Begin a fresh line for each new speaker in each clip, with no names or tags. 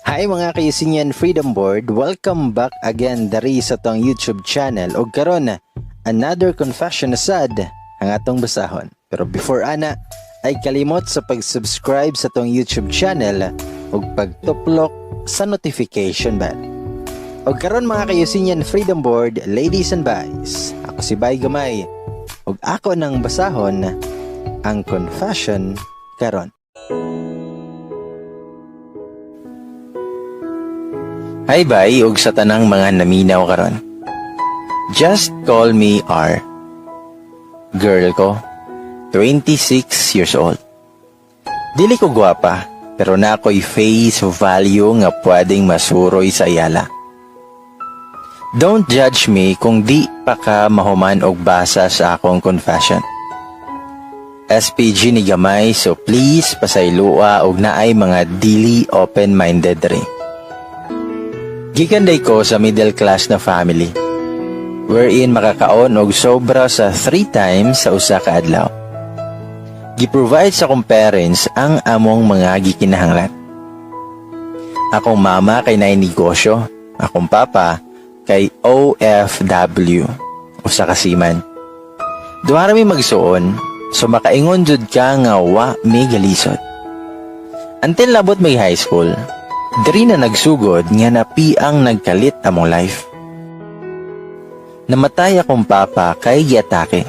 Hi, mga ka-Eugenian Freedom Board, welcome back again dari sa atong YouTube channel og karon, another confession na sad ang atong basahon. Pero before ana, ay kalimot sa pag-subscribe sa atong YouTube channel ug pagtuplok sa notification bell. Og karon, mga ka-Eugenian Freedom Board, ladies and guys, ako si Bay Gamay ug ako nang basahon ang confession karon. Hi, bay, ug sa tanang mga naminaw karon. Just call me R. Girl ko, 26 years old. Dili ko gwapa, pero naa ko'y face value nga pwedeng masuroy sa iyala. Don't judge me kung di pa ka mahuman og basa sa akong confession. SPG ni gamay, so please pasaylua og naay mga dili open-minded diri. Gikan diay ko sa middle class na family wherein makakaon og sobra sa three times sa usa ka adlaw. Gi-provide sa akong parents ang among mga gikinahanglan. Akong mama kay naay negosyo, akong papa kay OFW, usa ka seaman. Duha ra mi magsuon, so makaingon jud ka nga wa mi galisod. Until nabot mi high school, diri na nagsugod nga napiang nagkalit among life. Namatay akong papa kay giatake.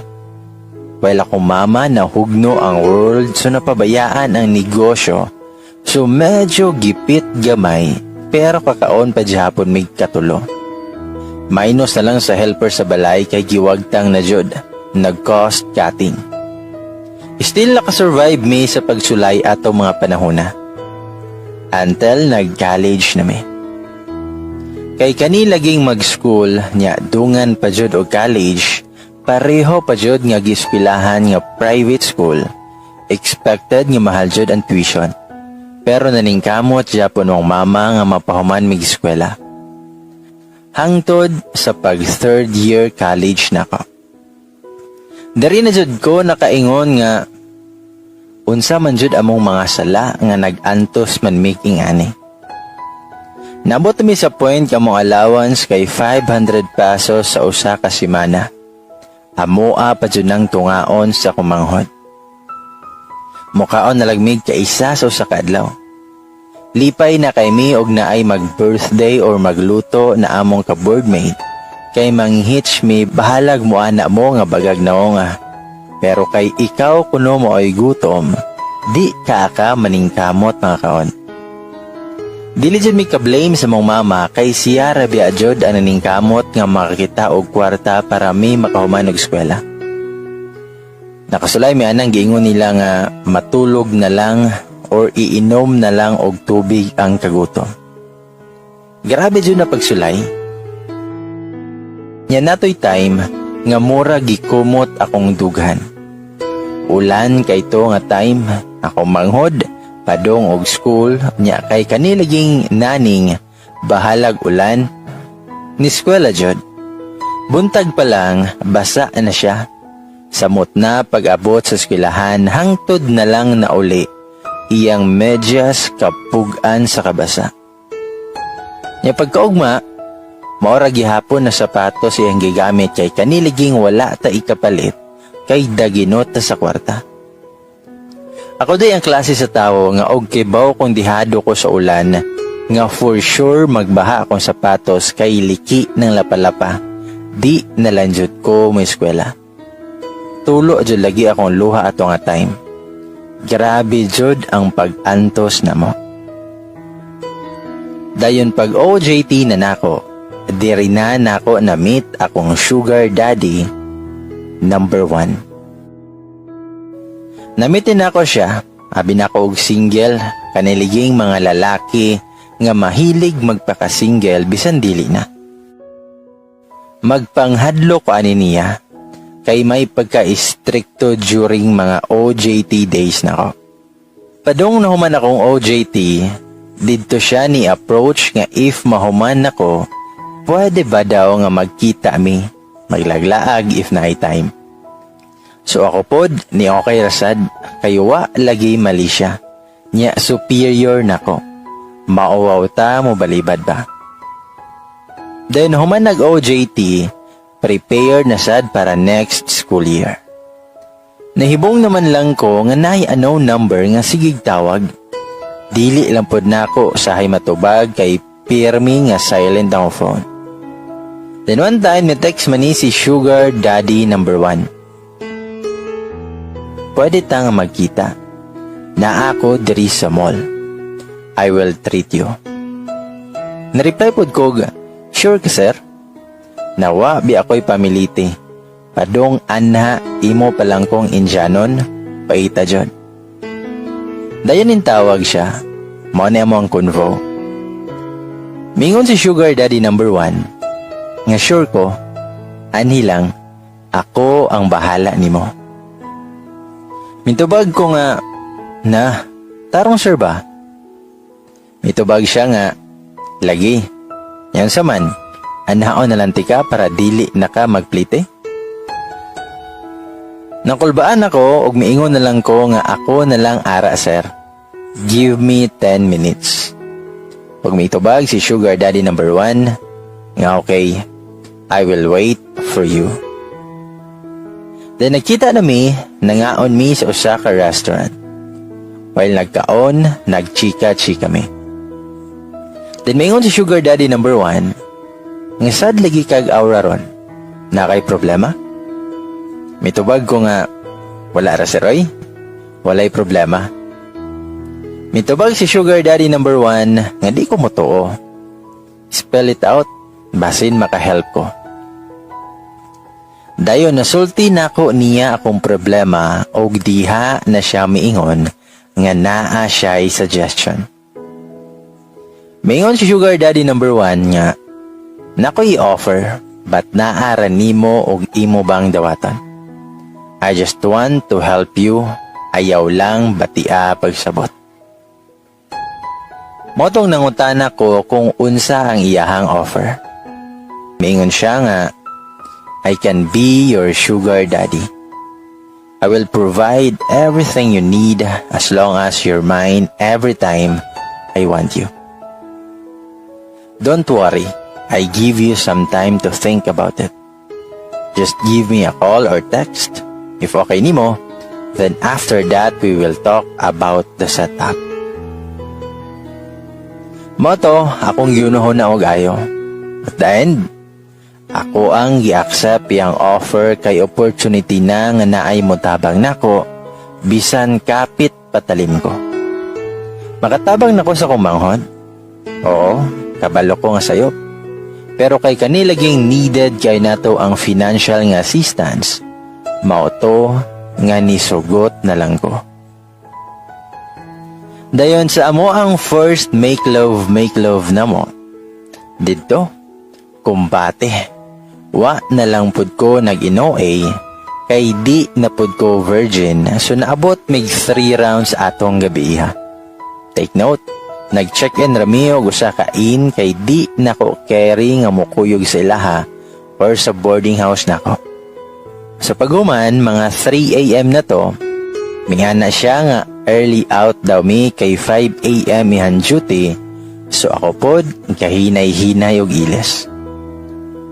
While akong mama, nahugno ang world, so napabayaan ang negosyo. So medyo gipit gamay, pero kakaon pa gihapon mig katulo. Minus na lang sa helper sa balay kay giwagtang na jud. Nag-cost cutting. Still nakasurvive mi sa pagsulay ato mga panahona. Until nag-college na mi. Kay kani laging mag-school nya dungan pa jud og college, pareho pa jud nga gieskwilahan nga private school. Expected nga mahal jud ang tuition. Pero naningkamot gyapon ang mama nga mapahuman mig eskwela. Hangtod sa pag third year college nako. Dari na jud ko nakaingon nga unsa man jud among mga sala nga nag-antos man mig ingani. Nabot mi sa point among allowance kay 500 pesos sa usa ka semana. Amoa pa jud nang tungaon sa kumanghod. Mukaon na lang mig kaisa sa usa ka adlaw. Lipay na kay mi og naay mag-birthday or magluto na among ka-boardmate kay manghitch mi, bahalag mo ana mo nga bagag na nga. Pero kay ikaw kuno mo ay gutom, di ka ka maningkamot mga kaon. Dili jud mi ka-blame sa mong mama kay siya ra biya jud ang naningkamot nga makakita og kwarta para mi makahuman og eskwela. Nakasulay mi anang giingon nila nga matulog na lang or iinom na lang og tubig ang kagutom. Grabe jud na pagsulay. Nya natoy time nga mura gikumot akong dughan. Ulan kay to nga time, ako manghod padong og school nya kay kanilaging naning bahalag ulan ni eskwela jud. Buntag pa lang basa na siya. Samot na pag-abot sa eskwelahan, hangtod na lang nauli. Iyang medyas kapugan sa kabasa. Nya pagkaugma, maora gihapon na sapatos iyang gigamit kay kaniliging wala ta ikapalit kay daginot ta sa kwarta. Ako diay ang klase sa tao nga og kibaw kung dihado ko sa ulan nga for sure magbaha akong sapatos kay liki ng lapalapa. Di na lang jud ko mo eskwela. Tulo jud lagi akong luha ato nga time. Grabe jud ang pag-antos namo. Dayon pag OJT na nako, diri na nako na meet akong sugar daddy number 1. Na-meet nako siya, abi nako og single, kaniliging mga lalaki nga mahilig magpaka-single bisan dili na. Magpanghadlo ko ani niya kay may pagka-istrikto during mga OJT days nako. Padong nahuman akong OJT, didto siya ni approach nga if mahuman ako, pwede ba daw nga magkita mi, maglaglaag if naay time. So ako pod, ni okay rasad, kay wa lagi mali siya. Nya superior nako. Mauwaw ta mo balibad ba. Then human nag-OJT, prepared na sad para next school year. Nahibong naman lang ko nga naay unknown number nga sigig tawag. Dili lang pod nako sahay matubag kay pirmi nga silent ang phone. Then one time, ni text man ni si sugar daddy number 1. "Pwede ta nga magkita. Naa ako diri sa mall. I will treat you." Nareply pod ko, "Sure ka, sir?" Nawa bi ako'y pamiliti. Padong anha imo pa lang kong Indianon, paita jud. Dayon ning tawag siya. Mao ni amo ang convo. Mingon si sugar daddy number 1 nga sure ko, anhi lang, ako ang bahala nimo. Mitubag ko nga, "Na, tarong, sir ba?" Mitubag siya nga, "Lagi. Yan sa man, anhaon na lang tika para dili na ka magplite." Nakulbaan ako ug miingon na lang ko nga ako na lang ara, sir. Give me 10 minutes. Pag mitubag si sugar daddy number 1 nga, "Okay, I will wait for you." Then nagkita na mi, nangaon mi sa usa ka restaurant. While nagkaon, nagchika-chika mi. Then maingon si sugar daddy number 1 nga, "Sad lagi kag aura ron. Naa kay problema?" Mitubag ko nga, "Wala ra, sir oy. Walay problema." Mitubag si sugar daddy number 1 nga, "Di ko motuo. Spell it out, basin makahelp ko." Dayon nasulti nako niya akong problema og diha na siya miingon nga naa siya'y suggestion. Miingon si sugar daddy number 1 nga, "Nakoy offer but naa ra nimo og imo bang dawaton. I just want to help you, ayaw lang batia pagsabot." Mao tong nangutana ko kung unsa ang iyahang offer. Miingon siya nga, "I can be your sugar daddy. I will provide everything you need as long as you're mine every time I want you. Don't worry, I give you some time to think about it. Just give me a call or text. If okay nimo, then after that we will talk about the setup." Mao to, akong giunahon na og ayo. At the end, ako ang gi-accept yang offer kay opportunity na nga naay motabang nako bisan kapit patalim ko. Makatabang nako sa akong manghod? Oo, kabalo ko nga sayop. Pero kay kani laging needed kay nato ang financial nga assistance, mao to nga nisugot na lang ko. Dayon sa amo ang first make love namo. Didto, kumbate. Wa na lang pud ko nag-inoa kay di na pud ko virgin, so naabot mig 3 rounds atong gabi ha. Take note, nag-check-in rami og usa ka inn kay di nako carry nga mokuyog sa ilaha or sa boarding house nako. Sa paghuman, mga 3 a.m. na to, mingana siya nga early out daw mi kay 5 a.m. ihan duty, so ako pod kahinay-hinay og ilis.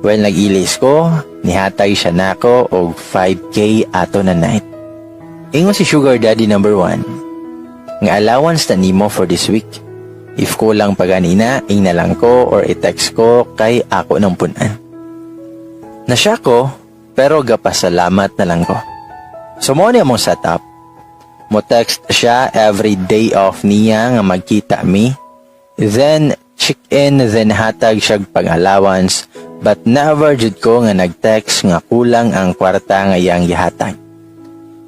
Well, nag-ilis ko, nihatag siya nako og 5K ato na night. Ingon si sugar daddy number 1 nga, "Allowance na nimo for this week. If kulang pa ganina, ingna lang ko or i-text ko kay ako ng punan." Nasya ko, pero gapasalamat na lang ko. So mao ni among setup. Mo text siya every day off niya nga magkita mi. Then check-in, then hatag siya pag-allowance, but never jud ko nga nag-text nga kulang ang kwarta nga iyang gihatag.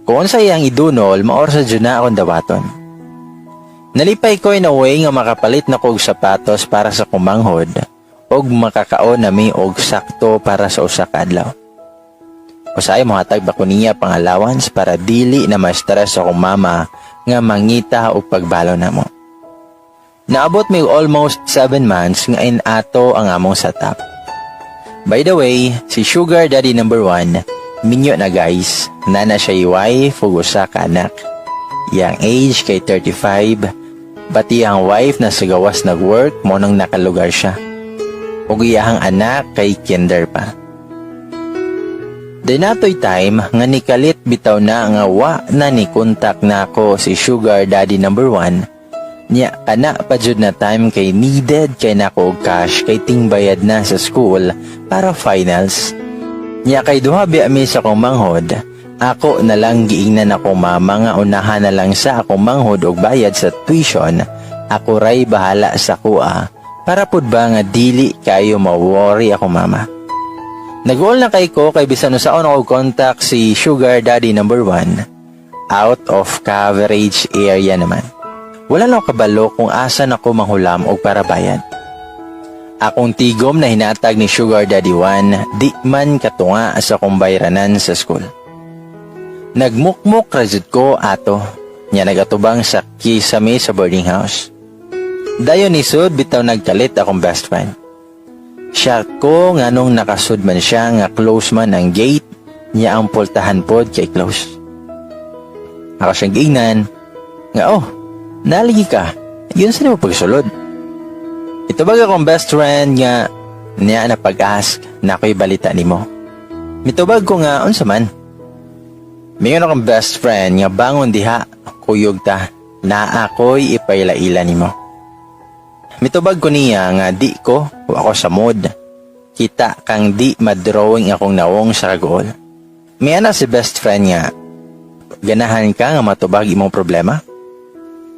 Kung unsa iyang idunol, mao ra jud na akong dawaton. Nalipay ko in a way nga makapalit na kog sapatos para sa kumanghod og makakaon nami og sakto para sa usa ka adlaw. Usahay mohatag ba ko niya pang allowance para dili na ma-stress akong mama nga mangita og pagbalo namo. Naabot mi almost 7 months nga inato ang among setup. By the way, si sugar daddy number 1, minyo na, guys, naa na siya wife ug usa ka anak. Iyang age kay 35. But iyang wife na sa gawas nag-work, mao nang nakalugar siya. Ug iyahang anak kay kinder pa. Then atoy time nga nikalit bitaw na nga wa na ni contact nako si sugar daddy number 1. Nya kana pa jud na time kay needed kay nako og cash kay tingbayad na sa school para finals. Nya kay duha biya mi sa akong manghod, ako na lang giingnan akong mama nga unahan na lang sa akong manghod og bayad sa tuition, ako ray bahala sa kuha para pud ba nga dili kayo ma-worry ako mama. Nag-uol na kay ko kay bisan unsaon ako contact si sugar daddy number 1, out of coverage area naman. Wala na ako kabalo kung asa na ko manghulam og para bayad. Akong tigom na hinatag ni Sugar Daddy 1, di man katunga sa akong bayranan sa school. Nagmukmok ra jud ko ato, nya nagatubang sa kisame sa boarding house. Dayon nisud bitaw nagkalit akong best friend. Siya ko nga nung nakasud man siya nga close man ang gate, niya ang pultahan pod kay close. Ako siyang giingnan, nga oh, naligi ka, yun sa mo pagsulod. Itubag akong best friend nga niya na pag-ask na ako'y balita nimo. Mitubag ko nga unsa man. Mingon akong best friend nga bangon diha, kuyog ta, na ako'y ipailaila nimo. Mitubag ko niya nga di ko, wa ako sa mood. Kita kang di madrawing akong nawong sa kaguol. May ana si best friend nga, ganahan ka nga matubag imong problema?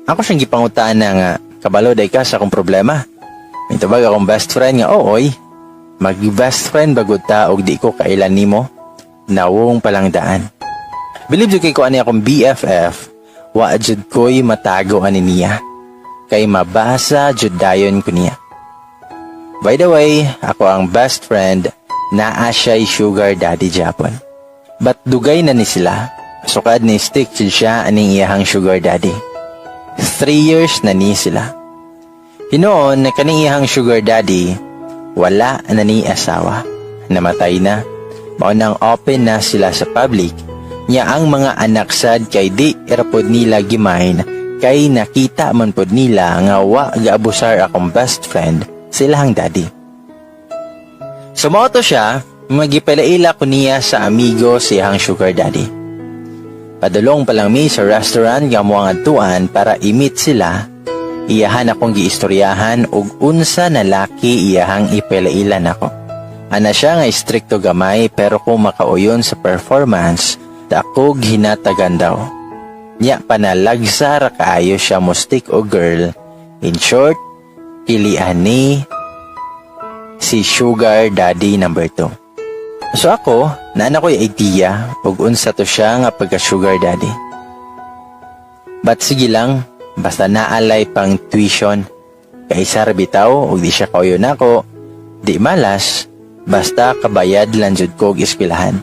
Ako siyang gipangutaan na nga, kabalo day ka sa akong problema. Mitubag akong best friend nga, ooy, mag best friend bagud ta og di ko kailan nimo, nawong palang daan. Believe jud kay ko ani akong BFF, wa jud ko'y matago ani niya. Kay mabasa jud dayon ko niya. By the way, ako ang best friend naa siya'y sugar daddy Japon. But dugay na ni sila. Sukad ni stick jud siya aning iyahang sugar daddy. 3 years na ni sila. Hinoon na kaning iyahang sugar daddy, wala na ni asawa. Namatay na. Mao nang open na sila sa public. Nya ang mga anak sad kay di ra pod nila gimain kay nakita man pod nila nga wa gaabusar akong best friend sa ilahang daddy. So mao to siya, magipalaila ko niya sa amigo sa iyang sugar daddy. Padulong pa lang mi sa restaurant nga mo ang adtuan para i-meet sila. Iyahan akong giistoryahan og unsa na laki iyahang ipalaila nako. Ana siya nga istrikto gamay pero kung makauyon sa performance, dakog hinatagan daw. Nya panalagsa ra kaayo siya mo stick o girl. In short, pilian ni si sugar daddy number 2. So ako, naa ko'y idea ug unsa to siya nga pagka sugar daddy. But sige lang, basta naalay pang tuition. Kaysa bitaw ug di siya kauyon nako, di malas, basta kabayad lang jud ko og eskwelahan.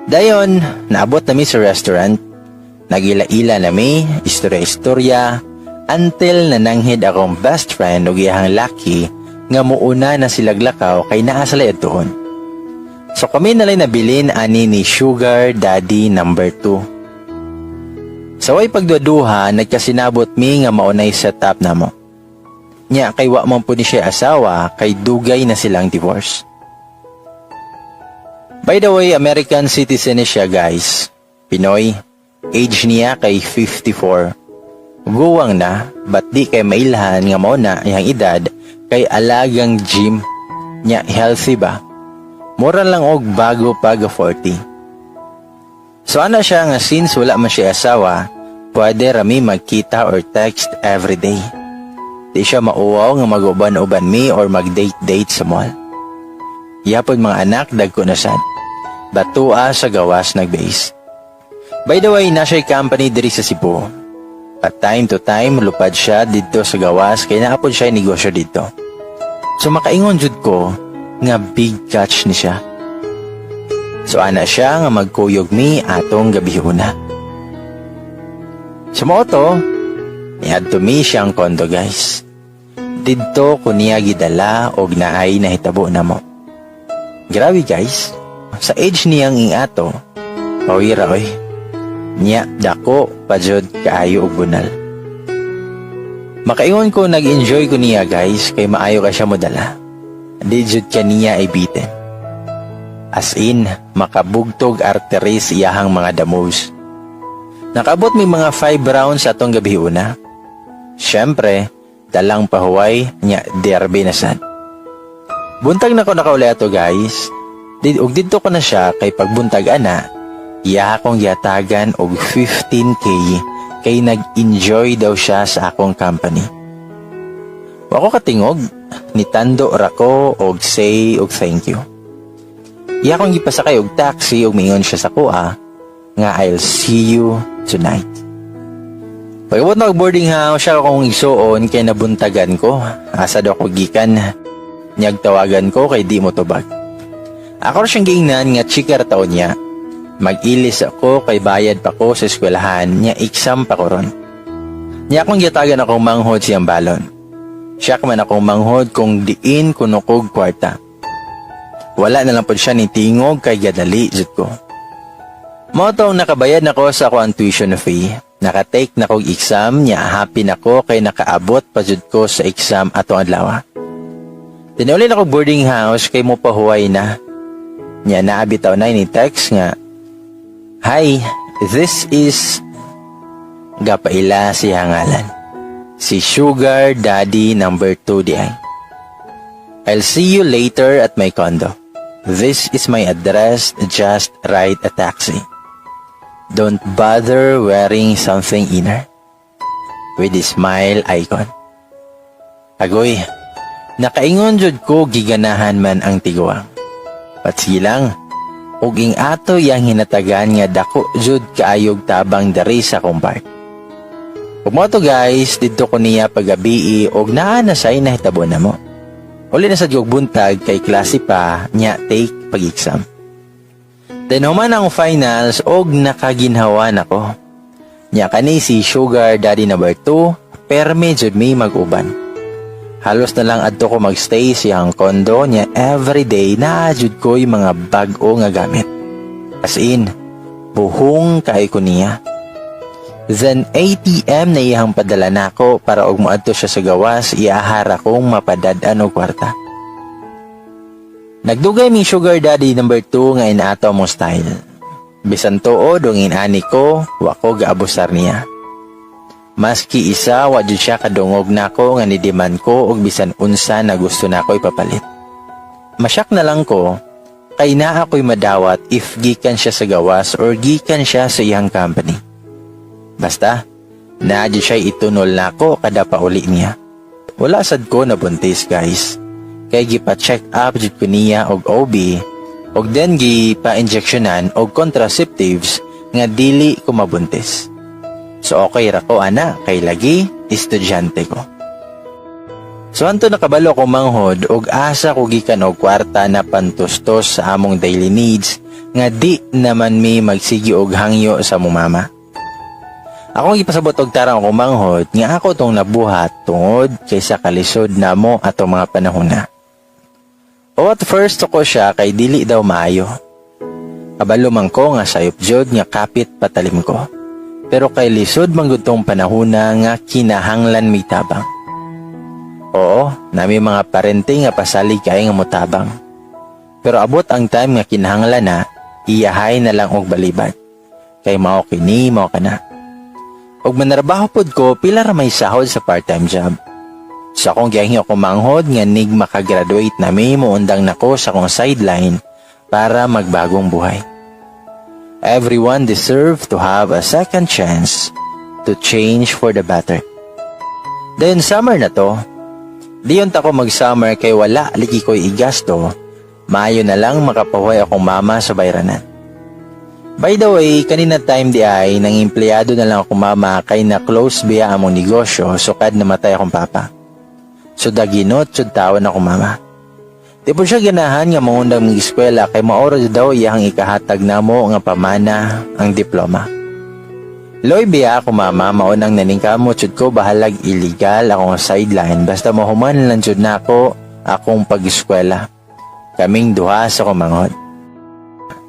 Dayon, naabot nami sa restaurant. Nagila-ila nami, istorya-istorya, until nananghid akong best friend ug iyahang laki nga muuna na sila lakaw kay naa sila adtuon. So kami nalay nabilin ani ni Sugar Daddy number 2. Sa way pagduduha, nagkasinabot mi nga maunay set up namo. Nya kay wa man po ni siya asawa kay dugay na silang divorce. By the way, American citizen ni siya, guys. Pinoy. Age niya kay 54. Guwang na, but di kay mailhan nga mao na iyang edad kay alagang gym nya, healthy ba? Mura lang og bago pag 40. So ana siya nga since wala man siya asawa, pwede rami magkita or text every day. Di siya mauwaw nga mag-uban-uban mi or mag-date-date sa mall. Yapon mga anak dagko na sad. Batua sa gawas nag-base. By the way, na siya'y company diri sa Cebu. At time to time, lupad siya dito sa gawas kay naapod siya negosyo dito. So makaingon jud ko nga big catch ni siya. So ana siya nga magkuyog mi atong gabihuna. So mao to, niadto mi siyang condo, guys. Didto ko niya gidala og naay nahitabo namo. Grabe, guys, sa age niyang ingato, pawira oy. Nya dako pa jud kaayo og bunal. Makaingon ko nag-enjoy ko niya, guys, kay maayo ka siya modala. Di jud ka niya ibitin. As in, makabugtog arteries iyahang mga the moves. Nakabot may mga 5 rounds atong gabi una. Siyempre, dalang pahuway nya derby na sad. Buntag na ko nakauli ato, guys. Ug didto ko na siya kay pagbuntag ana, iya akong gihatagan og 15K kay nag-enjoy daw siya sa akong company. Wa ko katingog, nitando ra ko og say og thank you. Iya akong gipasakay og taxi ug miingon siya sa kuha nga "I'll see you tonight." Pag-abot na og boarding house, siya akong igsuon kay nabuntagan ko. Asa daw ko gikan? Nyag tawagan ko kay di mo tubag. Ako ra siyang giingnan nga chika ra taon niya. Mag-ilis ako kay bayad pa ko sa eskwelahan nya exam pa ko ron. Nya akong gihatagan akong manghod siyang balon. Siya man akong manghod kung diin kuno kog kwarta. Wala na lang pod siya ni tingog kay gadali jud ko. Mao tong nakabayad na ko sa ako ang tuition fee. Naka-take na kog exam nya happy na ko kay nakaabot pa jud ko sa exam atong adlaw. Tinuli na ko boarding house kay mo pahuway na. Nya naa bitaw na ni text nga, "Hi, this is," gapaila siya ngalan. Si Sugar Daddy number 2 di ay. "I'll see you later at my condo. This is my address, just ride a taxi. Don't bother wearing something inner. With a smile icon." Agoy, nakaingon jud ko giganahan man ang tiguang. Patsige lang, ug ing ato yang hinatagan nga dako jud kaayog tabang diri sa akong part. Ug mao to, guys, didto ko niya pagabii og naa na say nahitabo na mo. Uli na sa og buntag kay klase pa nya take pag-exam. Then human ang finals og nakaginhawa nako. Nya kani si Sugar Daddy number 2, perme jud mi mag-uban. Halos na lang adto ko magstay siyang condo niya everyday na jud ko yung mga bag-o nga gamit. As in, buhong kay ko niya. Then ATM na iyang padala nako para og moadto siya sa gawas, iahara kong mapadad-an og kwarta. Nagdugay mi Sugar Daddy number 2 nga inato mo style. Bisan tuod og inani ko, wa ko gaabusar niya. Maski isa, wa jud siya kadungog nako nga ni-demand ko og bisan unsa na gusto nako ipapalit. Masyak na lang ko kay naa ko'y madawat if gikan siya sa gawas or gikan siya sa iyang company. Basta, naa jud siya itunol nako kada pauli niya. Wala sad ko nabuntis, guys. Kay gipa-check up jud ko niya og OB og then gipa-injectionan og contraceptives nga dili ko mabuntis. So okay ra ko ana kay lagi estudyante ko. So anto nakabalo ko manghod og asa ko gikan og kwarta na pantustos sa among daily needs nga di naman mi magsigi og hangyo sa among mama. Akong gipasabot og tarang ako manghod nga ako tong nabuhat tungod kaysa kalisod namo atong mga panahon na. O at first ko siya kay dili daw maayo. Kabalo man ko nga sayop jud nga kapit patalim ko. Pero kay lisod man gud tong panahona nga kinahanglan may tabang. Oo, nami mga parente nga pasalig kay nga motabang. Pero abot ang time nga kinahanglan na, iyahay na lang og balibad. Kay mao kini, mao kana. Og manarbaho pod ko, pila ra may sahod sa part-time job. Sa akong gihangyo ako manghod nga nig makagraduate na mi moundang nako sa akong sideline para magbagong buhay. Everyone deserve to have a second chance to change for the better. Then summer na to, diyon ta ko mag-summer kay wala ligi ko'y igasto, maayo na lang makapahuway akong mama sa bayranan. By the way, kanina time di ay nang empleyado na lang akong mama kay na close biya among negosyo sukad namatay akong papa. So daginot sud tawon akong mama. Di po siya ganahan nga mangundang mag eskwela kay maoro daw iyang ikahatag namo nga pamana ang diploma. Loy biya ako mama, maunang naningkamot jud ko, bahalag illegal akong sideline basta mahuman lang jud nako akong pag-eskwela. Kaming duha sa kumanghod.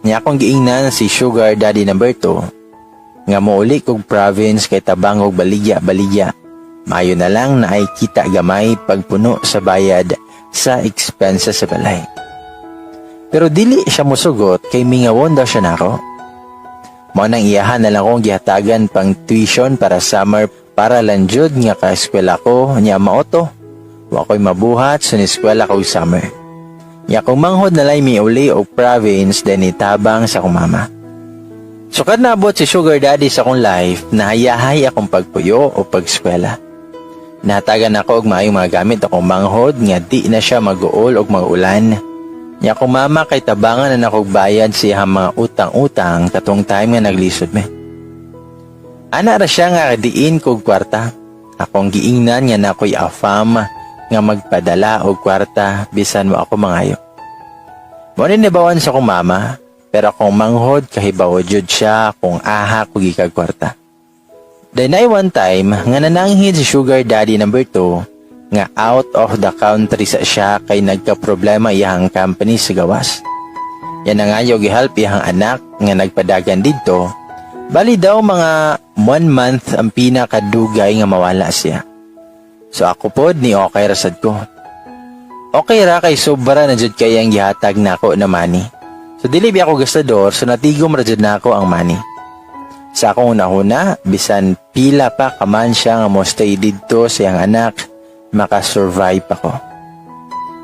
Nya akong giingnan si Sugar Daddy number 2 nga mouli kog province kay tabang og baligya baligya. Maayo na lang na ay kita gamay pagpuno sa bayad sa expenses sa balay. Pero dili siya musugot kay mingawon daw siya nako. Mao nang iyahan na lang kong gihatagan pang tuition para summer para lang jud nga ka-eskwela ko nya mao to. Wa ko'y mabuhat sa eskwela ko summer. Nya kung manghod na lang miuli og province, then itabang sa akong mama. Sukad naabot si sugar daddy sa akong life, nahayahay akong pagpuyo o pagskwela. Nahatagan ako og maayong mga gamit akong manghod nga di na siya mag-uol og mag-ulan. Nya akong mama kay tabangan na nako bayad sa iyang mga utang-utang katong time nga naglisod me. Ana ra siya nga diin kog kwarta. Akong giingnan nga nakoy afam nga magpadala og kwarta bisan wa ako mangayo. Mao ni nabawan sa akong mama, pero akong manghod kahibaw jud siya kung aha ko gikag kwarta. Then ay one time nga nananghid si sugar daddy number 2 nga out of the country sa siya kay nagka-problema iyang company sa gawas. Yan na nga yung gihelp iyang anak nga nagpadagan didto. Bali daw mga one month ang pinakadugay nga mawala siya. So ako pod ni okay ra sad ko. Okay ra kay sobra na jud kay ang gihatag nako na money. So dili biya ako gastador, so natigom ra jud nako ang money. Sa akong unahuna, bisan pila pa kaman siya nga mo stay didto sa iyang anak, makasurvive ako.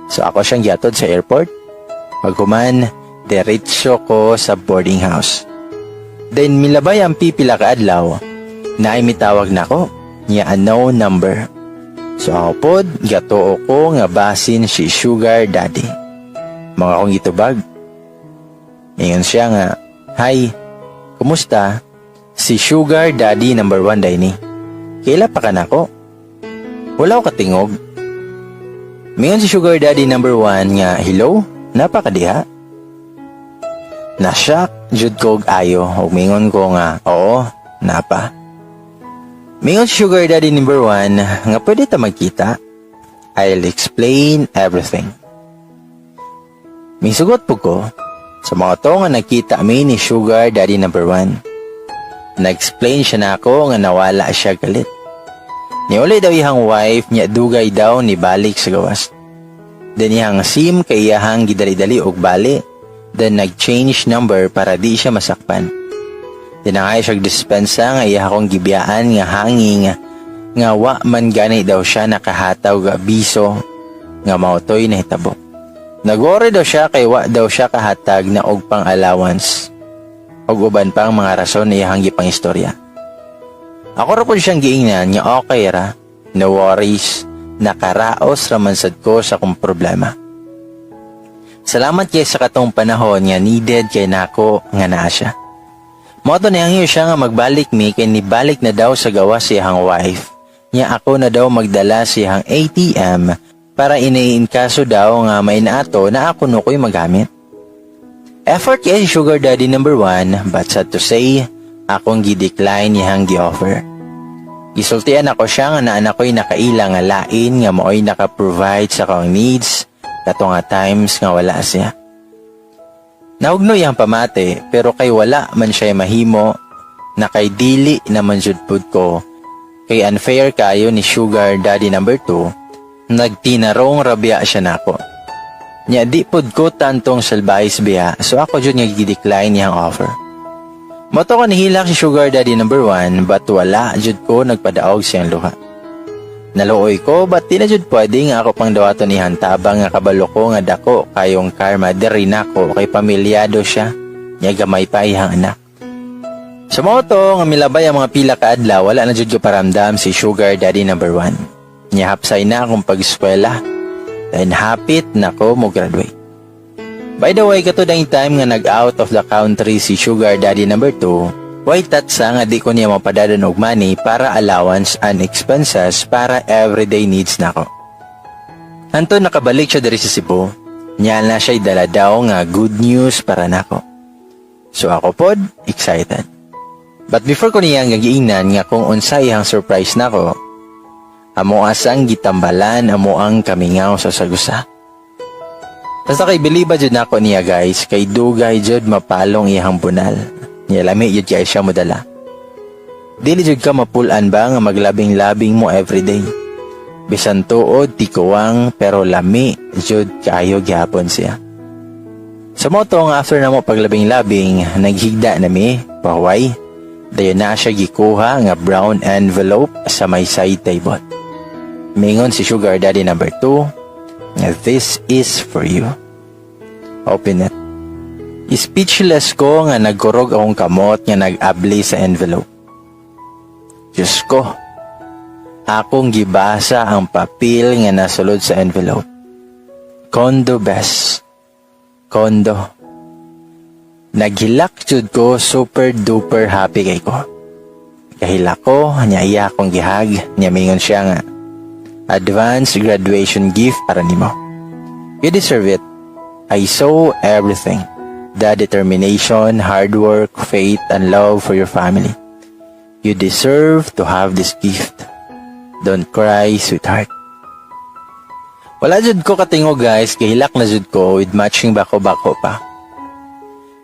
So ako siyang gihatod sa airport. Paghuman, diretso ko sa boarding house. Then milabay ang pipila ka adlaw, na ay mitawag nako, niya unknown number. So ako pod, gatuo ko nga basin si sugar daddy. Mao akong gitubag. Ingon siya nga, "Hi, kumusta? Si sugar daddy number 1 day ni. Kaila pa ka nako?" Wala ko katingog. Mingon si sugar daddy number 1 nga, "Hello, napakadiha?" Na-shock jud ko og ayo ug mingon ko nga, "Oo, napa." Mingon si sugar daddy number 1 nga pwede ta magkita. "I'll explain everything." Misugot po ko sa mao to nga nagkita mi ni sugar daddy number 1. Nag-explain siya nako nga nawala siya galit. Niuli daw iyang wife niya, dugay daw ni balik sa gawas. Then iyang SIM kay iyahang gidali-dali og bali. Then nag-change number para di siya masakpan. Tinangay siya dispensa nga iya akong gibiyaan nga hanging nga wa man gani daw siya nakahataw ga abiso nga mautoy nahitabo. Nagworry daw siya kay wa daw siya kahatag na og pang allowance ug uban pang mga rason iyahang gipang istorya. Ako ra pod siyang giingnan nga okay ra, no worries, nakaraos ra man sad ko sa akong problema. Salamat kay sa katong panahon nga needed kay nako nga naa siya. Mao to nihangyo siya nga magbalik mi kay nibalik na daw sa gawas siyang wife. Nya ako na daw magdala siyang ATM para iniinkaso daw nga may naato na ako no ko'y magamit. Effort kay si sugar daddy number 1, but sad to say, akong gi-decline niyang gi-offer. Gisultian ako siya nga naan ako'y nakaila nga lain nga mao'y naka-provide sa akong needs kato nga times nga wala siya. Nahugno iyang pamati, pero kay wala man siya mahimo na kay dili naman jud pud ko kay unfair kayo ni sugar daddy number 2, nagtinarong rabya siya nako. Nya di pud ko tantong salbayes biya, so ako jud nga gi-decline niyang offer. Mao to ko nihilak si sugar daddy number 1, but wala jud ko nagpadaog siyang luha. Naluoy ko, but di na jud pwede nga ako pang dawaton niyang tabang nga kabalo ko nga dako kayong karma diri nako kay pamilyado siya nya gamay pa iyang anak. Sa mao to nga milabay ang mga pila ka adlaw, wala na jud ko paramdam si sugar daddy number 1. Nya hapsay na akong pag-eskwela. Then hapit na ko mo graduate. By the way, kato dang time nga nag-out of the country si sugar daddy number 2, way tatsa nga di ko niya mapadalan og money para allowance and expenses para everyday needs nako. Anto nakabalik siya diri sa Cebu. Nya na siya dala daw nga good news para nako. So ako pod, excited. But before ko niya nga giingnan nga kung unsay ang surprise nako, amo asang gitambalan amo ang kamingaw sa sagusa. Basta kay biliba jud nako niya, guys, kay dugay jud mapalong iyang bunal. Niya lami jud kay siya modala. Dili jud ka mapulan ba nga maglabing-labing mo everyday. Bisan tuod tikuwang, pero lami jud kaayo gihapon siya. Sa mao to nga after namo paglabing-labing, naghigda nami, pahuway. Dayon na siya gikuha nga brown envelope sa may side table. Mingon si sugar daddy number 2 nga, "This is for you. Open it." Speechless ko nga nagkurog akong kamot nga nag-abli sa envelope. Diyos ko, akong gibasa ang papel nga nasulod sa envelope. Condo, bes. Condo. Naghilak jud ko, super duper happy kay ko. Kahilak ko, niya iya akong gi-hug, niya mingon siya nga, "Advance graduation gift para nimo. You deserve it. I saw everything. The determination, hard work, faith, and love for your family. You deserve to have this gift. Don't cry, sweetheart." Wala jud ko katingog, guys, gihilak na jud ko with matching bako-bako pa.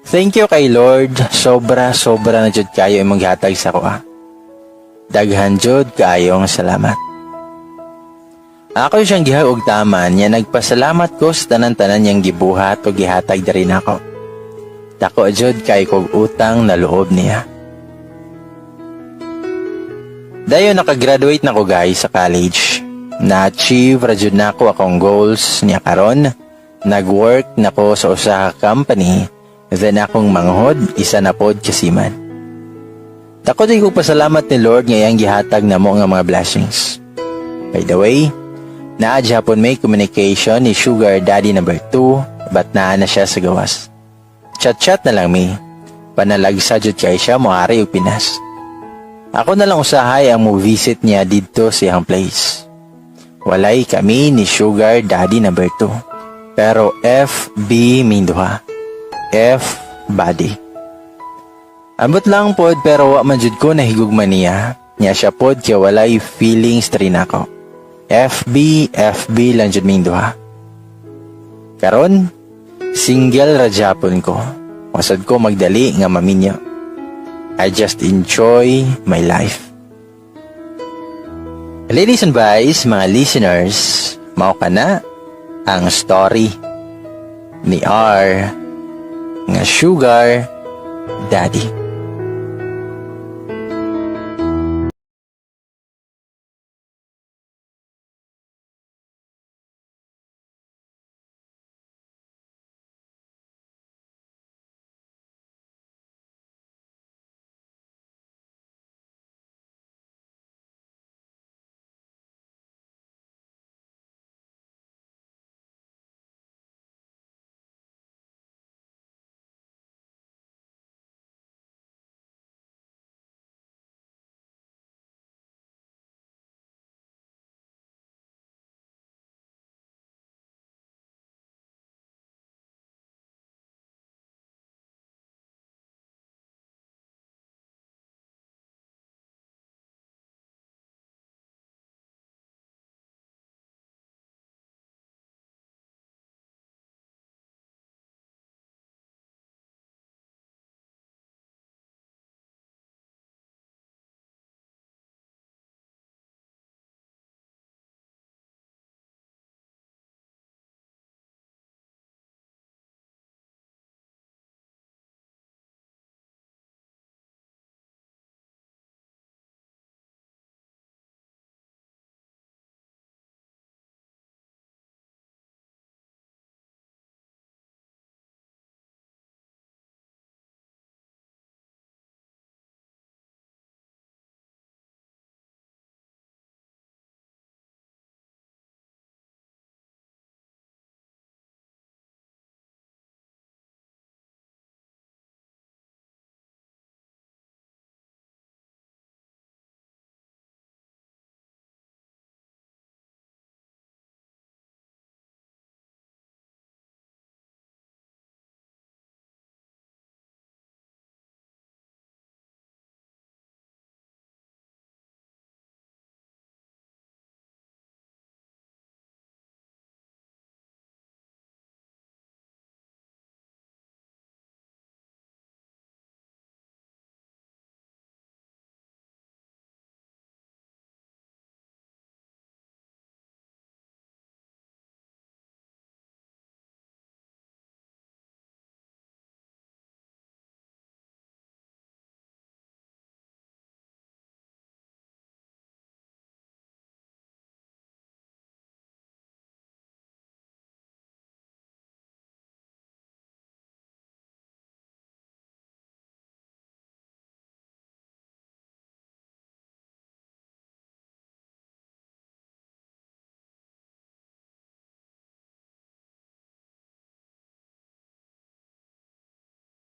Thank you kay Lord, sobra sobra na jud kayo imong gihatag sa akoa. Daghan jud kaayong salamat. Ako siyang gi-hug og taman niya, nagpasalamat ko sa tanan-tanan niyang gibuhat o gihatag diri nako. Dako jud kay kog utang na loob niya. Dayon nakagraduate na ko, guys, sa college. Na-achieve ra jud nako akong goals niya karon. Nag-work na ko sa usa ka company, then akong manghod isa na pod ka seaman. Dako jud ko pasalamat ni Lord nga iyang gihatag namo nga mga blessings. By the way, naa hapon may communication ni sugar daddy number 2, but naa na siya sa gawas. Chat-chat na lang mi. Panalagsa jud kay siya moari og Pinas. Ako na lang usahay ang mo visit niya didto sa iyang place. Walay kami ni sugar daddy number 2. Pero FB minduha. F body. Ambot lang pod, pero wa man jud ko nahigugma niya. Nya siya pod kay walay feelings diri nako. FB, FB lang jud ming duha. Karon, single ra japon ko. Wa sad ko magdali nga maminyo. I just enjoy my life. Ladies and boys, mga listeners, mao kana ang story ni R nga sugar daddy.